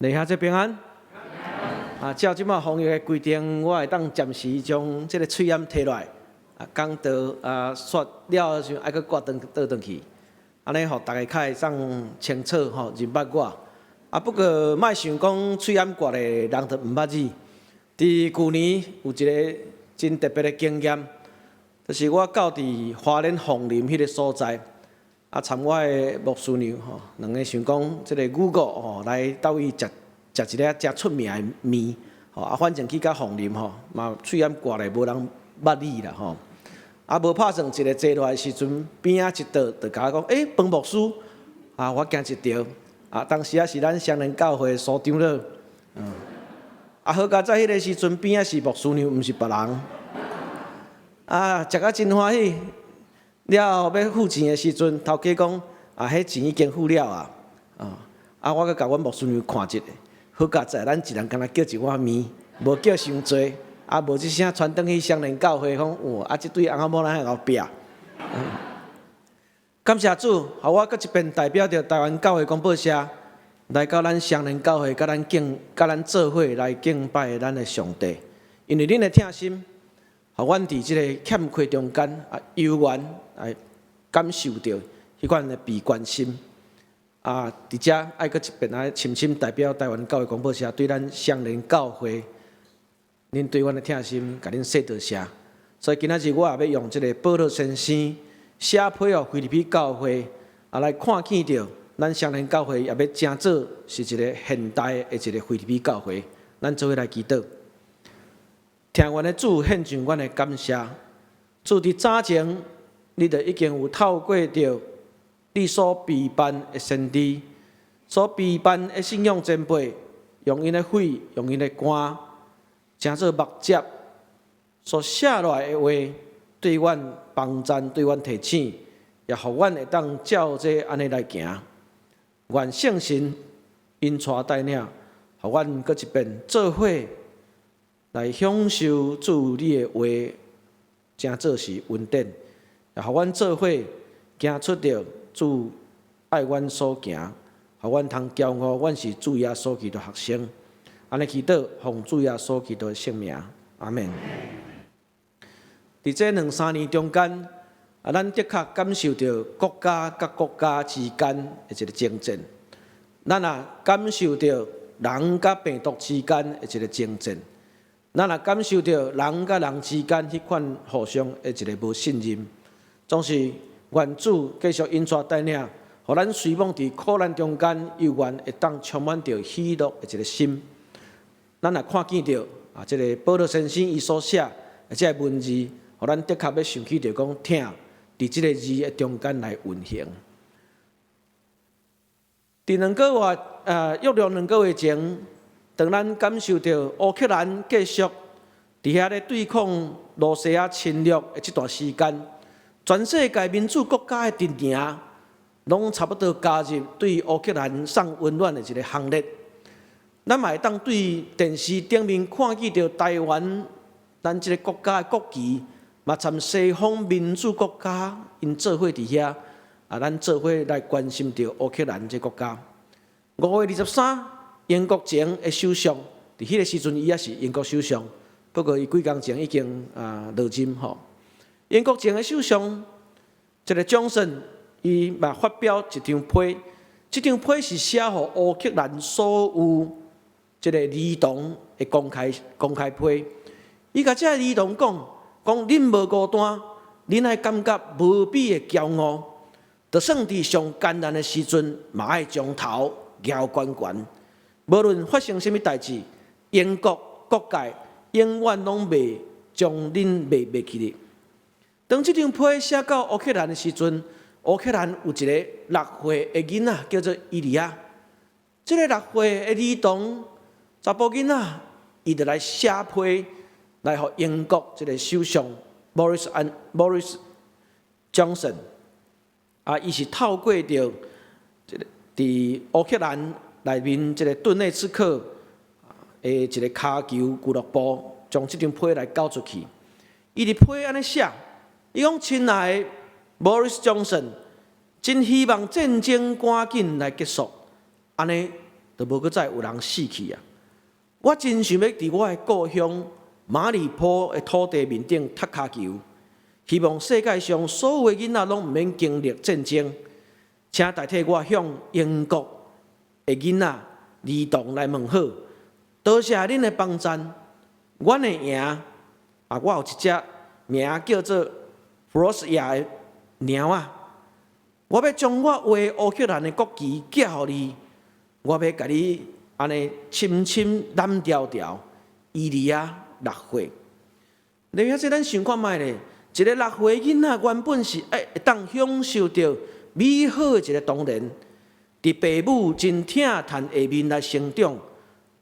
弟兄姊妹平安。啊，照這擺防疫的規定，我會當暫時將這个喙罨提落來，啊，講道啊，煞了的時陣愛閣掛轉倒轉去，按呢予逐家較會當清楚吼認捌我。啊，不過莫想講喙罨掛咧，人就毋捌你。佇舊年有一个真特別的經驗，就是我到佇花蓮鳳林彼个所在，啊，參我的牧師娘吼，兩个想講這个五穀吼來鬥位食。食一个誠出名的麵，吼啊，反正去到鳳林吼，嘛喙罨掛咧，無人捌你啦吼。啊，無拍算一个坐落來時陣，邊仔一桌就共我講，欸，彭牧師，啊，我驚一趒，啊，當時啊是咱雙連教會蘇長老，啊，好佳哉彼个時陣邊仔是牧師娘，毋是別人，啊，食甲真歡喜，了後欲付錢的時陣，頭家講，啊，彼錢已經付了啊，啊，啊，我閣共阮牧師娘看一下。好佳哉，咱一人干焦叫一碗麵，無叫傷濟，啊，無這聲傳轉去雙連教會，講哇，啊，這對翁仔某咱遐後壁。感謝主，予我閣一遍代表著台灣教會廣播社來到咱雙連教會，佮咱敬，佮咱做伙來敬拜咱的上帝。因為恁的疼心，予阮佇這个欠缺中間啊，猶原來感受著彼款的被關心。啊，佇遮愛閣一遍來深深代表台灣教會廣播社對咱雙連教會，恁對阮的疼心，共恁說多謝。所以今仔日我也欲用這个保羅先生寫批予腓立比教會，啊，來看見著咱雙連教會也欲成做是一个現代的一个腓立比教會。咱做伙來祈禱，疼阮的主獻上阮的感謝。主佇早前，你就已經有透過著你所備辦的先知，所備辦的信仰前輩，用𪜶的血，用𪜶的肝，成做目汁，所寫落來的話，對阮幫贊，對阮提醒，也予阮會當照這按呢來行。願聖神引帶帶領，予阮閣一遍做伙來享受主你的話，成做是恩典，也予阮做伙行出著主愛阮所行，予阮通驕傲，阮是主耶穌基督學生。按呢祈禱，奉主耶穌基督的聖名，阿門。佇這兩三年中間，啊，咱的確感受著國家佮國家之間的一个爭戰，咱也感受著人佮病毒之間的一个爭戰，咱也感受著人佮人之間彼款互相的一个無信任，總是願主繼續引帶帶領，予咱雖罔佇苦難中間，猶原會當充滿著喜樂的一个心。咱也看見著啊，這个保羅先生伊所寫的這个文字，予咱的確欲想起著講，疼佇這个字的中間來運行。佇兩個月，約略兩個月前，當咱感受著烏克蘭繼續佇遐咧對抗羅西亞侵略的這段時間，全世界民主國家的陣營，攏差不多加入對烏克蘭送溫暖的一个行列。咱嘛會當對電視頂面看見著台灣，咱這个國家的國旗，嘛參西方民主國家𪜶做伙佇遐，啊，咱做伙來關心著烏克蘭這个國家。5月23，英國前的首相，佇彼个時陣伊猶是英國首相，不過伊幾工前已經啊落任吼。英國前的首相，這个強森，伊嘛發表一張批，這張批是寫予烏克蘭所有這个兒童的公開批。伊共這个兒童講，講恁無孤單，恁愛感覺無比的驕傲，就算佇上艱難的時陣，嘛愛將頭舉懸懸。無論發生啥物代誌，英國各界永遠攏袂將恁賣去的。當這張批寫到烏克蘭的時陣，烏克蘭有一个6歲的囡仔叫做伊利亞。這个6歲的兒童查埔囡仔，伊就來寫批來予英國這个首相 Boris Johnson。啊，伊是透過著這个佇烏克蘭內面這个頓內茨克的一个跤球俱樂部，將這張批來交出去。伊佇批按呢寫，伊講親愛的 Boris Johnson，真希望戰爭趕緊來結束，按呢就無閣再有人死去啊！我真想欲佇我的故鄉馬里波的土地面頂踢跤球，希望世界上所有的囡仔攏毋免經歷戰爭。請代替我向英國的囡仔兒童來問好，多謝恁的幫贊，阮會贏啊！我有一隻名叫做弗羅斯亞的貓仔，我欲將我畫烏克蘭的國旗寄予你，我欲共你按呢深深攬牢牢。伊利亞6歲，你遐這咱想看覓咧？一個6歲囡仔原本是會當享受著美好的一個童年，佇爸母真疼疼下面來成長，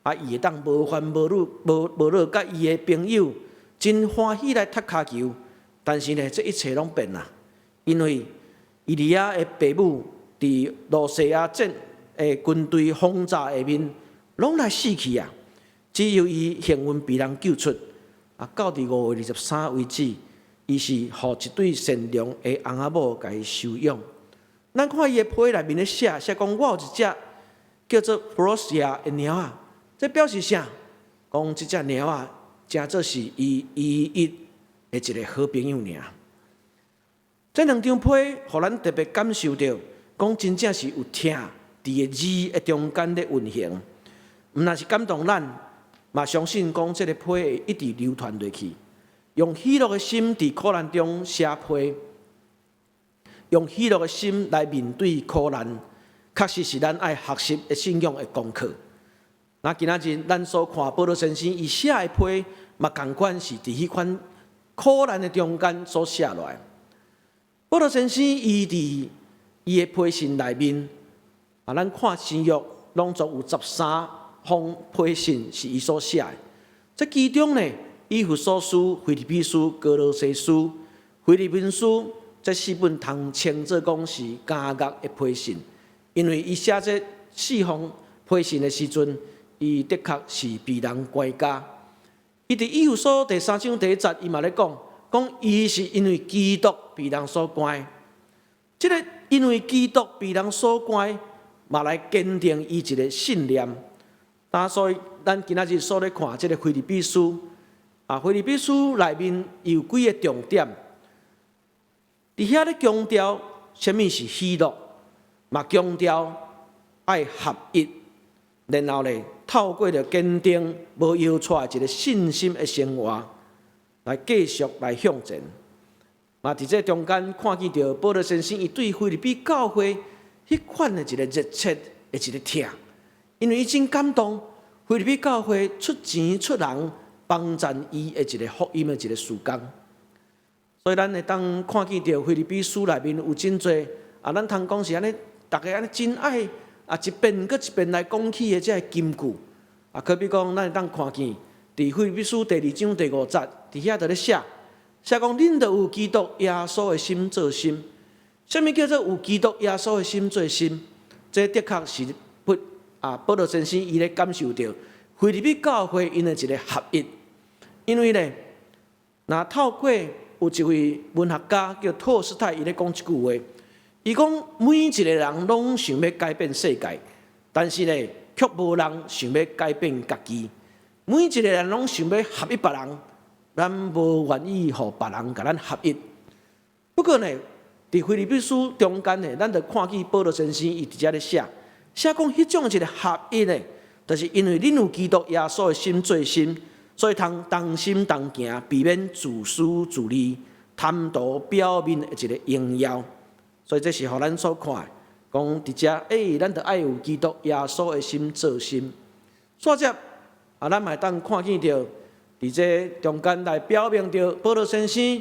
啊，伊會當無煩無惱、無惱，佮伊的朋友真歡喜來踢跤球。但是呢，這一切攏變啦，因為伊利亞的爸母佇羅西亞戰的軍隊轟炸下面，攏來死去啊！只有伊幸運被人救出，啊，到佇5月23為止，伊是予一對善良的翁仔某共伊收養。咱看伊的批內面咧寫，寫講我有一隻叫做弗羅西亞的貓仔，這表示啥？講這隻貓仔誠做是伊唯一的一個好朋友爾。這兩張批，予咱特別感受著，講真正是有疼佇個字的中間咧運行，毋但是感動咱，嘛相信講這個批會一直流傳落去，用喜樂的心佇苦難中寫批，用喜樂的心來面對苦難，確實是咱愛學習的信仰的功課。那今仔日咱所看保羅先生伊寫的批，嘛仝款是佇彼款苦難的中間所寫落來。保羅先生伊佇伊的批信內面，啊，咱看新約攏總有13封批信是伊所寫的。這其中呢，以弗所書、腓立比書、歌羅西書、腓利門書，這四本通稱做講是監獄的批信，因為伊寫這四封批信的時陣，伊的確是被人關監。伊佇以弗所第三章第一節，伊嘛咧講，講伊是因為基督被人所關。這个因為基督被人所關，嘛來堅定伊一個信念。啊，所以咱今仔日所咧看這个腓立比書，啊，腓立比書內面有幾个重點。佇遐咧強調啥物是喜樂，嘛強調愛合一，然後咧透過著堅定無搖掣一个信心的生活，來繼續來向前。嘛，佇這中間看見著保羅先生伊對腓立比教會彼款的一个熱切的一个疼，因為伊真感動腓立比教會出錢出人幫贊伊的一个福音的一个事工。所以咱會當看見著腓立比書內面有真濟啊，咱通講是按呢，逐家按呢真愛啊，一遍閣一遍來講起的這个金句啊，可比講咱會當看見佇腓立比書第二章第五節，佇遐佇咧寫，寫講恁著有基督耶穌的心做心。啥物叫做有基督耶穌的心做心？這的確是啊，保羅先生伊咧感受著腓立比教會𪜶的一个合一，因為咧，若透過有一位文學家叫托爾斯泰，伊咧講一句話，伊講每一個人攏想欲改變世界，但是咧，卻無人想欲改變家己。每一個人攏想欲合一別人，咱無願意予別人共咱合一。不過呢，佇腓立比書中間呢，咱就看見保羅先生伊佇遮咧寫，寫講彼種一个合一呢，就是因為恁有基督耶穌的心做心。所以通同心同行，避免自私自利、貪圖表面的一个榮耀。所以這是予咱所看的，講佇遮，咱著愛有基督耶穌的心做心。煞接啊，咱嘛會當看見著，佇這中間來表明著保羅先生，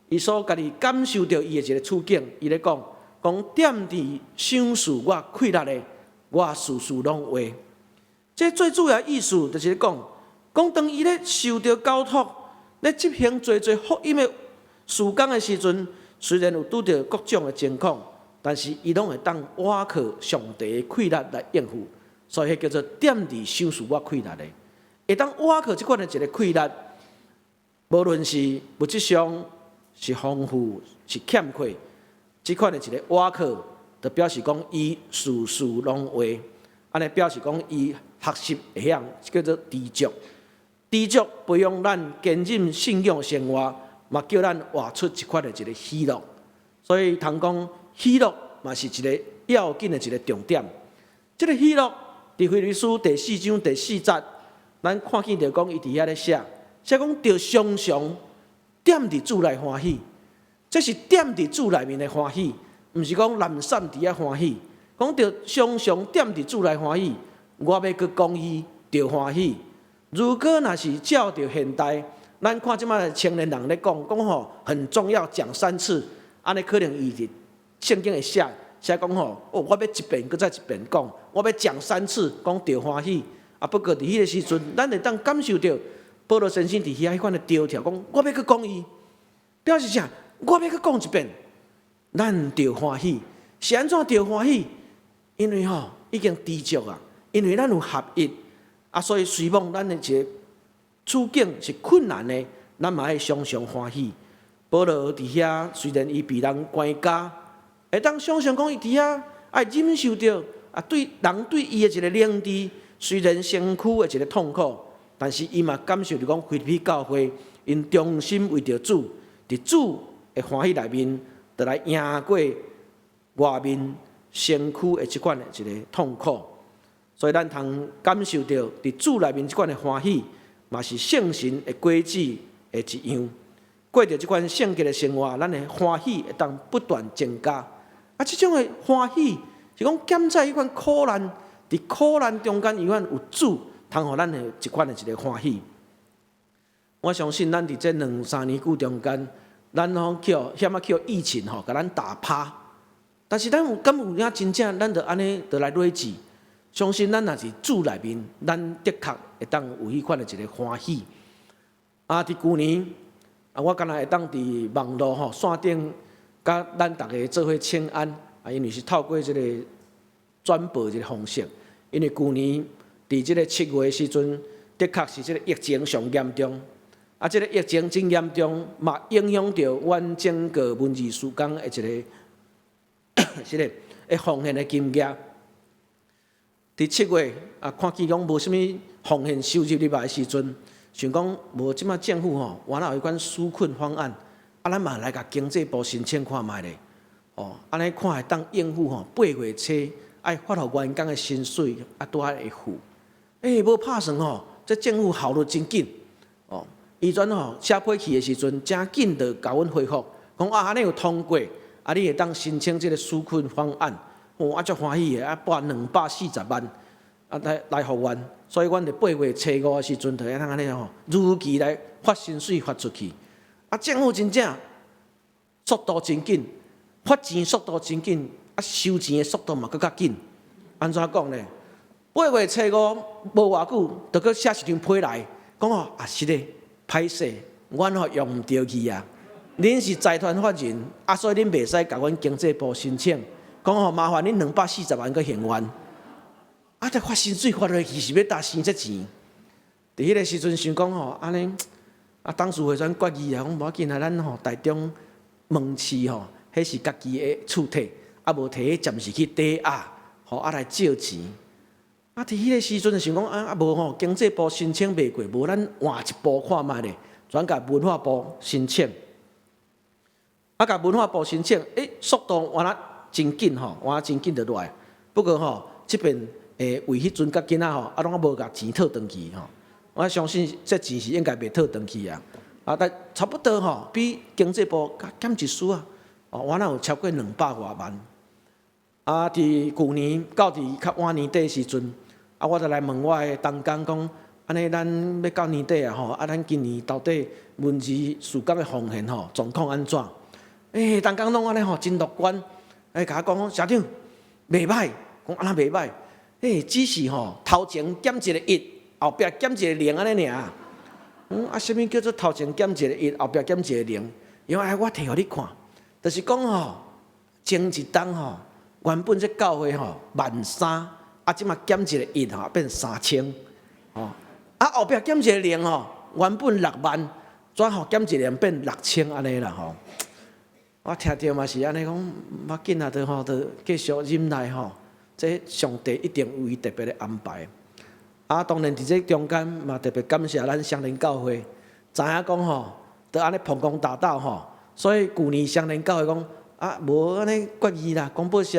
伊所家己感受著伊的一个處境，伊咧講，講踮佇賞賜我氣力的，我事事攏會。這最主要意思就是講，講當伊咧受著交託，咧執行濟濟福音的事工的時陣，雖然有拄著各種的情況，但是伊攏會當倚靠上帝的氣力來應付，所以彼叫做踮佇賞賜我氣力的，會當倚靠這款的一个氣力，無論是物質上是豐富是欠缺，這款的一个倚靠，就表示講伊事事攏會。按呢表示講伊學習會曉叫做知足。知足培養咱堅忍信仰生活，嘛叫咱活出這款的一个喜樂。所以通講喜樂嘛是一个要緊的一个重點。這个喜樂佇腓立比書第四章第四節，咱看見著講伊佇遐咧寫，寫講著常常踮佇主內歡喜。這是踮佇主內面的歡喜，毋是講懶散佇遐歡喜。講著常常踮佇主內歡喜，我欲閣講伊著歡喜。如果若是照著現代，咱看這擺青年人咧講，講吼很重要，講三次，按呢可能伊佇聖經會寫寫講吼，哦，我欲一遍閣再一遍講，我欲講三次，講著歡喜。啊，不過佇彼个時陣，咱會當感受著保羅先生佇遐彼款的調調，講我欲閣講伊，表示啥？我欲閣講一遍，咱著歡喜。是按怎著歡喜？因為吼已經知足啊，因為咱有合一。啊，所以雖罔咱的一个處境是困難的，咱嘛愛常常歡喜。保羅佇遐雖然伊被人關監，會當想像講伊佇遐愛忍受著啊，對人對伊的一个冷待，雖然身軀的一个痛苦，但是伊嘛感受著講腓立比教會𪜶忠心為著主，佇主的歡喜內面，就來贏過外面身軀的這款的一个痛苦。所以咱通感受著佇主內面這款的歡喜，嘛是聖神的果子的一樣。過著這款聖潔的生活，咱的歡喜會當不斷增加。啊，這種的歡喜是講減在彼款苦難，佇苦難中間，猶原有主通予咱的這款的一个歡喜。我相信咱佇這兩三年久中間，咱攏去予遐仔去予疫情吼，共咱打趴。但是咱有敢有影真正，咱就按呢就來累積。相信咱若是主內面，咱的確會當有彼款的一个歡喜。啊，佇舊年，啊，我敢若會當佇網路吼線頂，佮咱逐家做伙請安。啊，因為是透過這个轉播這个方式。因為舊年佇這个7月的時陣，的確是這个疫情上嚴重。啊，這个疫情真嚴重，嘛影響著阮整個文字事工的一个，是咧，會奉獻的金額。佇7月啊，看見講無啥物奉獻收入入來的時陣，想講無這擺政府吼，原來有彼款紓困方案，啊，咱嘛來共經濟部申請看覓咧，哦，按呢看會當應付吼，8月初愛發予員工的薪水啊，拄仔會付。欸，無拍算吼，這政府效率真緊，哦，伊陣吼寫批去的時陣，誠緊就共阮回覆，講啊，按呢有通過，啊，你會當申請這个紓困方案。哦，啊，足歡喜的，啊，撥240萬，啊，來來予阮，所以阮佇8月初5的時陣，就會當按呢吼，如期來發薪水發出去。啊，政府真正速度真緊，發錢速度真緊，啊，收錢的速度嘛閣較緊。按怎講呢？8月初5無偌久，就閣寫一張批來，講吼啊，是咧，歹勢，阮吼用毋著去啊。恁是財團法人，啊，所以恁袂使共阮經濟部申請。講吼，麻煩恁240萬閣還阮。啊，這發薪水發落去是欲焦生這錢？佇彼个時陣想講吼，按呢，啊，董事會選決議啊，講無要緊啊，咱吼台中門市吼，彼是家己的厝體，啊無提彼暫時去抵押，吼啊來借錢。啊，佇彼个時陣就想講啊啊無吼，經濟部申請袂過，無咱換一步看覓咧，轉共文化部申請。啊，共文化部申請，欸，速度原來真緊吼，原來真緊就落來。不過吼，這邊為彼陣到今仔吼，啊攏猶無共錢討轉去吼。我相信這錢是應該袂討轉去啊。啊，但差不多吼，比經濟部較減一絲啊。哦，原來有超過200外萬。啊，佇舊年到佇較晚年底時陣，啊，我就來問我的同工講，按呢咱欲到年底啊吼，啊，咱今年到底文字事工的奉獻吼狀況按怎？欸，同工攏按呢吼，真樂觀，欸，共我講講，社長袂歹，講按怎袂歹？欸，只是吼頭前減一個一，後壁減一個零按呢爾。嗯，啊，啥物叫做頭前減一個一，後壁減一個零？伊講哎，我提予你看，就是講吼，前一冬吼，原本這教會吼13,000，啊，這馬減一個一吼，變3000，吼，啊後壁減一個零吼，原本6萬，轉吼減一個零變6000按呢啦吼。我聽著嘛是按呢講，無要緊啊，就吼，就繼續忍耐吼，這上帝一定有伊特別的安排。啊，當然佇這中間嘛特別感謝咱雙連教會，知影講吼，都按呢蓬光大道吼，所以舊年雙連教會講啊，無按呢決議啦，廣播社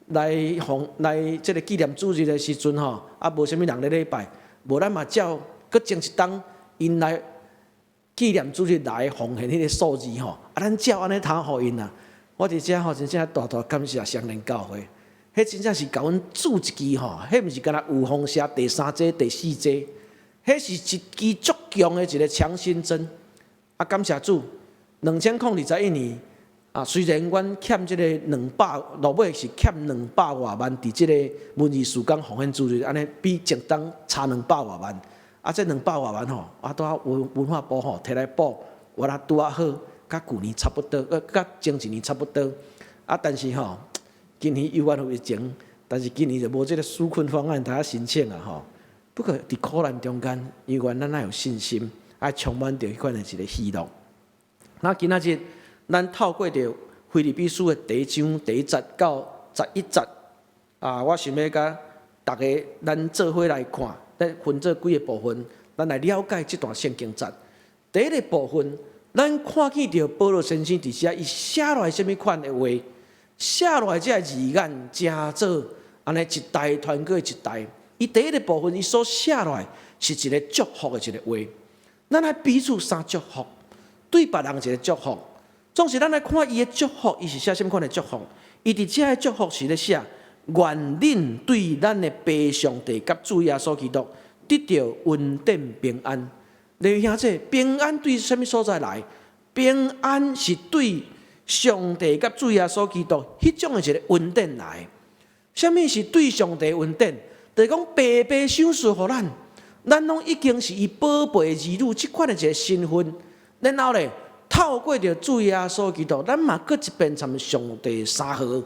來奉來這个紀念主日的時陣吼，啊無啥物人咧禮拜，無咱嘛照閣前一冬𪜶來紀念主日來奉獻彼个數字吼，啊咱照按呢通予𪜶啊，我佇遮吼真正大大感謝雙連教會。彼真正是共阮注一支吼，彼毋是干焦預防射第三劑、第四劑，彼是一支足強的一个強心針。啊，感謝主，2021年啊，雖然阮欠這个兩百，落尾是欠兩百外萬，佇這个文字事工奉獻主日，按呢比前冬差兩百外萬。啊，這兩百外萬吼，啊，拄仔文化部吼提來補，我來拄仔好，佮舊年差不多，佮前一年差不多。啊，但是吼，今年猶原有疫情，但是今年就無這个紓困方案通申請啊吼。不過佇苦難中間，猶原咱愛有信心，愛充滿著彼款的一个喜樂。那今仔日咱透過著腓立比書的第一章第一節到11節啊，我想欲共逐家咱做伙來看，咱分做幾个部分，咱來了解這段聖經節。第一个部分，咱看見著保羅先生佇遮伊寫落來啥物款的話？寫落來這个字眼，誠做按呢一代傳過一代。伊第一个部分，伊所寫落來是一個祝福的一个話。咱愛彼此相祝福，對別人一个祝福。總是咱來看伊的祝福，伊是寫啥物款的祝福？伊佇遮的祝福是咧寫：願恁對咱的父上帝佮主耶穌基督得著恩典平安。你聽這平安對啥物所在來？平安是對上帝佮主耶穌基督彼種的一个恩典來。啥物是對上帝恩典？就是講白白賞賜予咱，咱攏已經是伊寶貝兒女這款的一个身份。然後咧，透過著主耶穌基督，咱嘛閣一遍參上帝相和。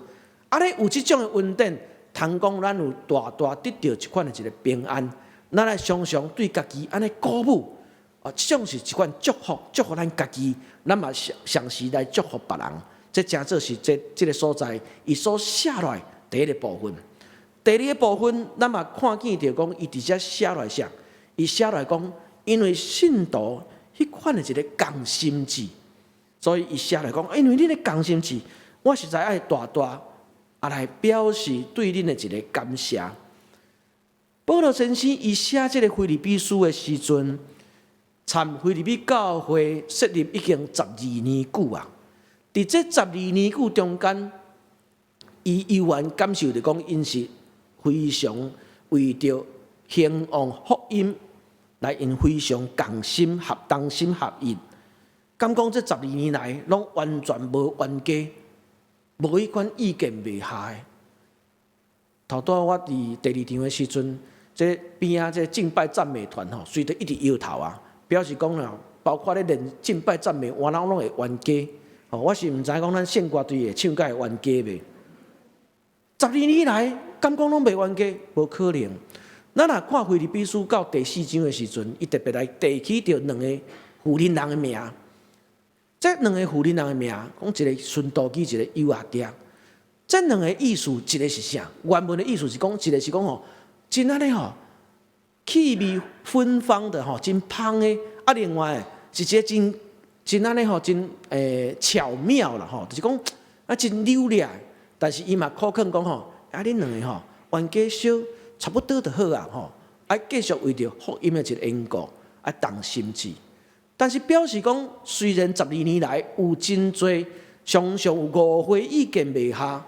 按呢有這種的恩典，通講咱有大大得著這款的一个平安。咱來常常對家己按呢鼓舞，啊，這種是一款祝福，祝福咱家己，咱嘛同時來祝福別人。這誠做是這个所在，伊所寫落來第一个部分。第二个部分，咱嘛看見著講，伊佇遮寫落來啥？伊寫落來講，因為信徒彼款的一个仝心志，所以伊寫來講，因為恁的仝心志，我實在愛大大啊來表示對恁的一个感謝。保羅先生伊寫這个腓立比書的時陣，參腓立比教會設立已經十二年久啊。佇這十二年久中間，伊猶原感受著講，𪜶是非常為著興旺福音來，𪜶非常仝心合同心合意。敢講這十二年來，攏完全無冤家，無彼款意見袂合的。頭拄仔我佇第二場的時陣，這邊仔這敬拜讚美團吼，隨著一直搖頭啊，表示講啦，包括咧連敬拜讚美，原來攏會冤家。吼，我是毋知講咱聖歌隊會唱甲會冤家袂？十二年來，敢講攏袂冤家？無可能。咱若看腓立比書到第四章的時陣，伊特別來提起著兩个婦人人的名。這兩個婦人人的名，講一个順道基，一个友阿爹。這兩个意思，一个是啥？原文的意思是講，一个是講吼，真按呢吼，氣味芬芳的吼，真芳的。啊，另外是一个真真按呢吼，真巧妙啦吼，就是講啊真扭掠。但是伊嘛苦勸講吼，啊恁兩个吼，冤家小差不多就好啊吼，愛繼續為著福音的一个緣故，愛同心志。但是表示講，雖然十二年來有真濟常常有誤會意見袂合，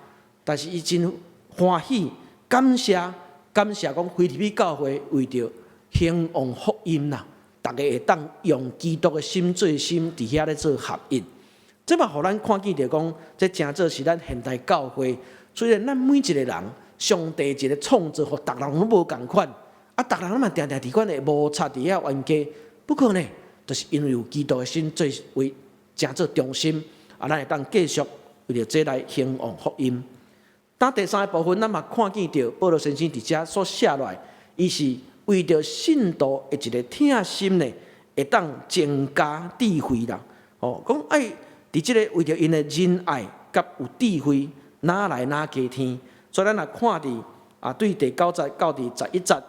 但是伊真歡喜，感謝感謝講腓立比教會為著興旺福音啦，逐家會當用基督的心做心，佇遐咧做合一。這嘛予咱看見著講，這誠做是咱現代教會。雖然咱每一個人，上帝一个創造，予逐人攏無仝款，啊，逐人嘛定定佇款的摩擦佇遐冤家。不過呢，就是因為有基督的心做為誠做中心，啊，咱會當繼續為著這來興旺福音。當第三个部分，咱嘛看見著保羅先生佇遮所寫落來，伊是為著信徒的一个疼心呢，會當增加智慧啦。哦，講愛佇這个為著𪜶的仁愛佮有智慧，哪來哪加添。所以咱若看佇啊，對第九節到佇11節，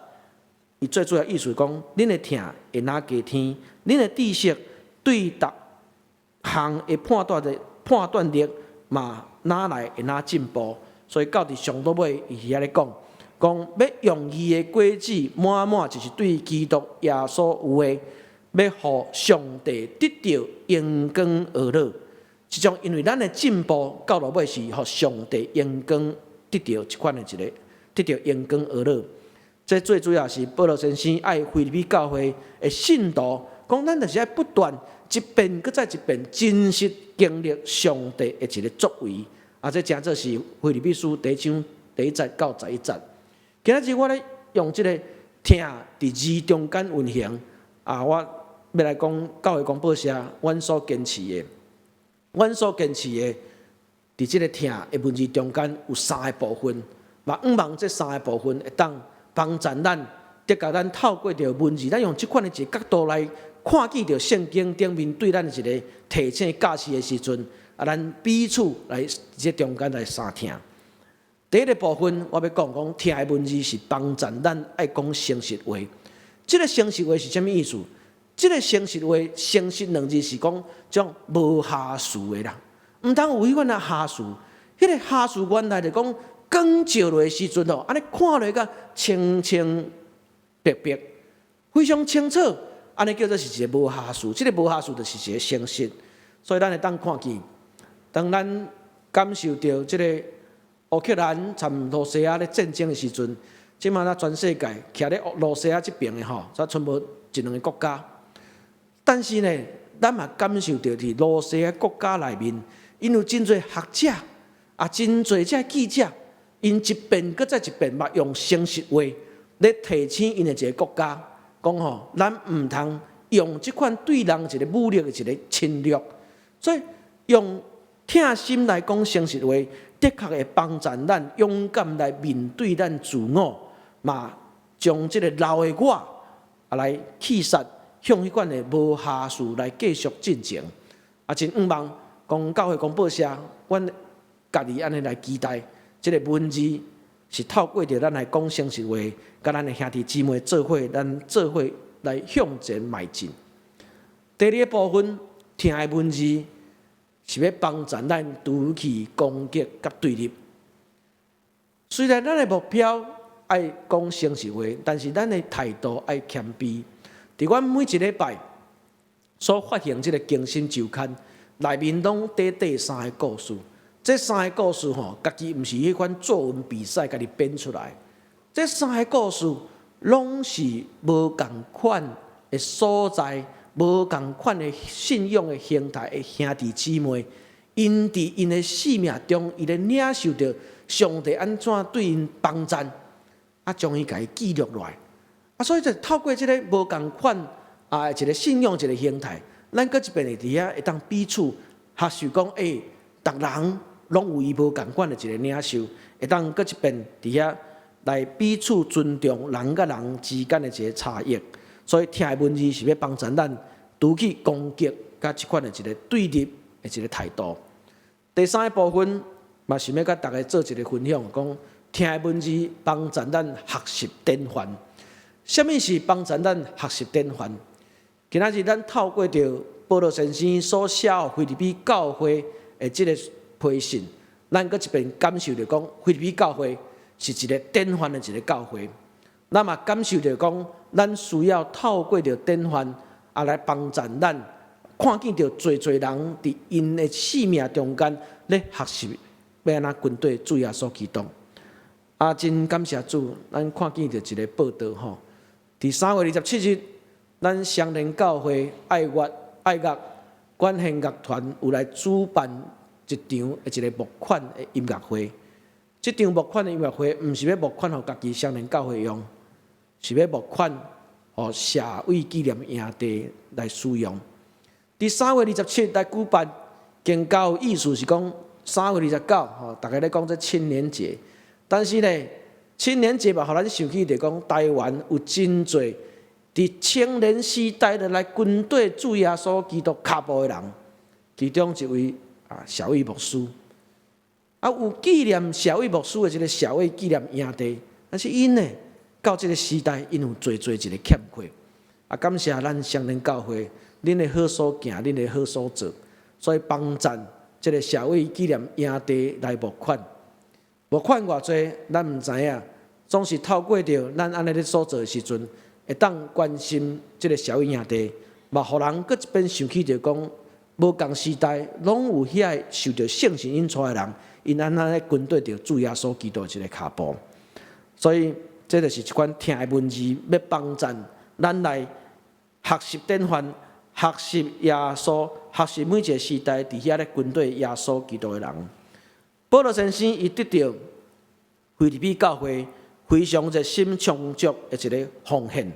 伊最主要意思講，恁的疼會若加添，恁的知識對逐項的判斷力嘛，若來會若進步。所以到佇上倒尾，伊佇遐咧講，講欲用義的果子滿滿，就是對基督耶穌有的，欲予上帝得著榮光呵咾。這種因為咱的進步到落尾是予上帝榮光得著這款的一个得著榮光呵咾。這最主要是保羅先生愛腓立比教會的信徒，講咱就是愛不斷一遍閣再一遍真實經歷上帝的一个作為。啊，這誠做是腓立比書第一章第一節到11節。今仔日我咧用這个疼佇字中間運行，啊，我欲來講教會公報社，阮所堅持的，佇這个疼的文字中間有三个部分，嘛，向望這三个部分會當幫助咱，的確咱透過著文字，咱用這款的一个角度來看見著聖經頂面對咱的一个提醒教示的時陣，啊，咱彼此來這中間來相疼。第一个部分，我欲講講疼的文字是幫助咱愛講誠實話。這个誠實話是啥物意思？這个誠實話，誠實兩字是講種無瑕疵的啦，毋通有彼款的瑕疵。彼个瑕疵原來就講光照落的時陣吼，按呢看落甲清清白白，非常清楚，按呢叫做是一个無瑕疵。這个無瑕疵就是一个誠實。所以咱會當看見，當咱感受著這个烏克蘭參羅西亞咧戰爭的時陣，這馬咱全世界徛咧羅西亞這爿的吼，才賰無一兩个國家。但是呢，咱嘛感受著佇羅西亞國家內面，𪜶有真濟學者，啊，真濟這記者，𪜶一遍閣再一遍嘛用誠實話咧提醒𪜶的一个國家，講吼，咱毋通用這款對人一个武力的一个侵略，所以用疼心來講誠實話，的確會幫助咱勇敢來面對咱自我，嘛將這个老的我啊來去殺，向彼款的無瑕疵來繼續進前。啊，真向望講教會公報社，阮家己按呢來期待，這个文字是透過著咱來講誠實話，佮咱的兄弟姊妹做伙，咱做伙來向前邁進。第二个部分，疼的文字是欲幫助咱除去攻擊佮對立。雖然咱的目標愛講誠實話，但是咱的態度愛謙卑。佇阮每一禮拜所發行這个更新週刊內面，攏短短三个故事。這三个故事吼，家己毋是彼款作文比賽家己編出來。這三个故事攏是無仝款的所在，無仝款的信仰的形態的兄弟姊妹，𪜶佇𪜶的生命中，伊咧領受著上帝按怎對𪜶幫贊，啊，將伊共伊記錄落來。啊，所以就透過這个無仝款啊，一个信仰一个形態，咱閣一遍會佇遐會當彼此學習講，欸，逐人攏有伊無仝款的一个領受，會當閣一遍佇遐來彼此尊重人佮人之間的一个差異。所以疼的文字是欲幫助咱除去攻擊佮這款的一个對立的一个態度。第三个部分嘛，想欲佮大家做一个分享，講疼的文字幫助咱學習典範。啥物是幫助咱學習典範？今仔日咱透過著保羅先生所寫予腓立比教會的這个批信，咱閣一遍感受著講，腓立比教會是一个典範的一个教會。咱嘛感受著講，咱需要透過著典範啊來幫助咱看見著濟濟人佇𪜶的生命中間咧學習欲按怎跟綴主耶穌基督。啊，真感謝主，咱看見著一个報道吼。佇3月27日，咱雙連教會愛樂管弦樂團有來主辦一場的一个募款的音樂會。這場募款的音樂會，毋是欲募款予家己雙連教會用，是欲募款予社會紀念營地來使用。佇三月二十七來舉辦，更較有意思是講3月29吼，逐家咧講這青年節，但是呢，青年節嘛，予咱想起就講台灣有真濟佇青年時代就來跟綴主耶穌基督跤步的人，其中一位啊，小偉牧師，啊，有紀念小偉牧師的這个小偉紀念營地，但是𪜶呢，到這个時代，𪜶有濟濟一个欠缺。啊，感謝咱雙連教會，恁的好所行，恁的好所做，所以幫贊這个社會紀念營地來募款。募款偌濟，咱毋知影，總是透過著咱按呢咧所做的時陣，會當關心這个社會營地，嘛，予人閣一遍想起著講，無仝時代，攏有遐个受著聖神引帶的人，𪜶按怎咧跟綴著主耶穌基督的這个跤步。所以，這就是一款疼的文字，欲幫贊咱來學習典範，學習耶穌，學習每一个時代佇遐咧跟綴耶穌基督的人。保羅先生伊得著腓立比教會非常熱心充足的一个奉獻，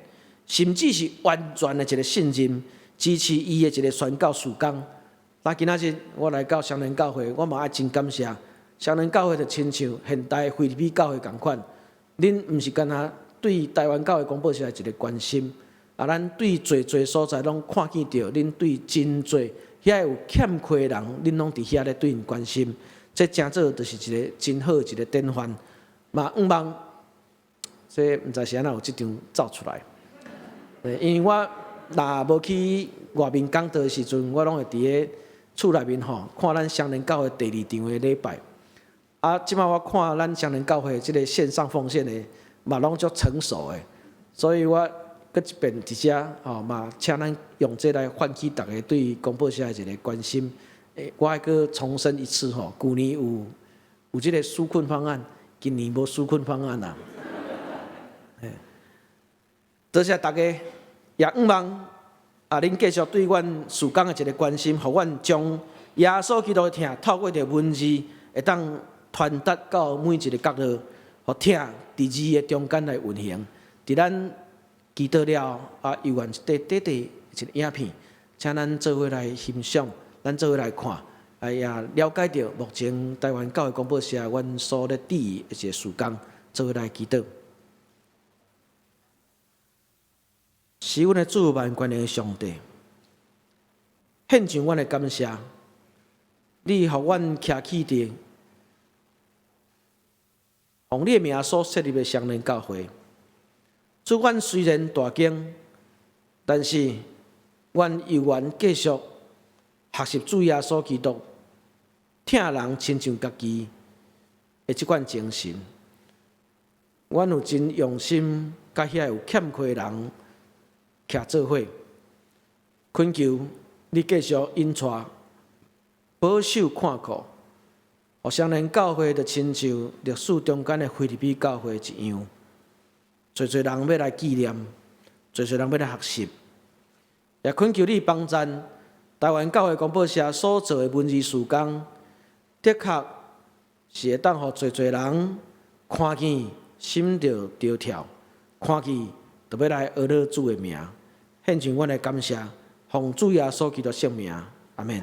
甚至是完全的一个信任，支持伊的一个宣教事工。那今仔日我來到雙連教會，我嘛愛真感謝雙連教會，就親像現代腓立比教會仝款，恁毋是干焦對台灣教會廣播社的一个關心，啊，咱對濟濟所在攏看見著，恁對真濟遐有欠缺的人，恁攏佇遐咧對𪜶關心。這誠做就是一个真好的一个典範。嘛，向望，這毋知是按怎有這張走出來。因為我若無去外面講道的時陣，我攏會佇咧厝內面吼看咱雙連教會第二場的禮拜。啊，這擺我看咱雙連教會這个線上奉獻的嘛攏足成熟的，所以我閣一遍佇遮吼嘛，請咱用這來喚起大家對廣播社的一个關心。我愛閣重申一次吼，舊年有這个紓困方案，今年無紓困方案啊。多謝大家，也向望啊，恁繼續對阮事工的一个關心，予阮將耶穌基督的疼透過著文字，會當傳達到每一个角落，予疼佇字的中間來運行。佇咱祈禱了啊，猶原一塊短短一个影片，請咱做伙來欣賞。咱做伙來看，啊也了解著目前台灣教會廣播社阮所咧佇的一个事工，做伙來祈禱。是阮的主萬權的上帝，獻上阮的感謝，你予阮徛起佇奉你的名所設立的雙連教會。主，阮雖然大間，但是阮猶原繼續學習主耶穌基督，疼人親像家己的這款精神。阮有真用心，佮遐有欠缺的人徛做伙，懇求你繼續引帶、保守看顧，予雙連教會就親像歷史中間的腓立比教會一樣，濟濟人欲來紀念，濟濟人欲來學習，也懇求你幫贊台灣教會廣播社所做的文字事工，的確是會當予濟濟人看見心就著跳，看見就欲來學咾主的名，獻上阮的感謝，奉主耶穌基督聖名，阿們。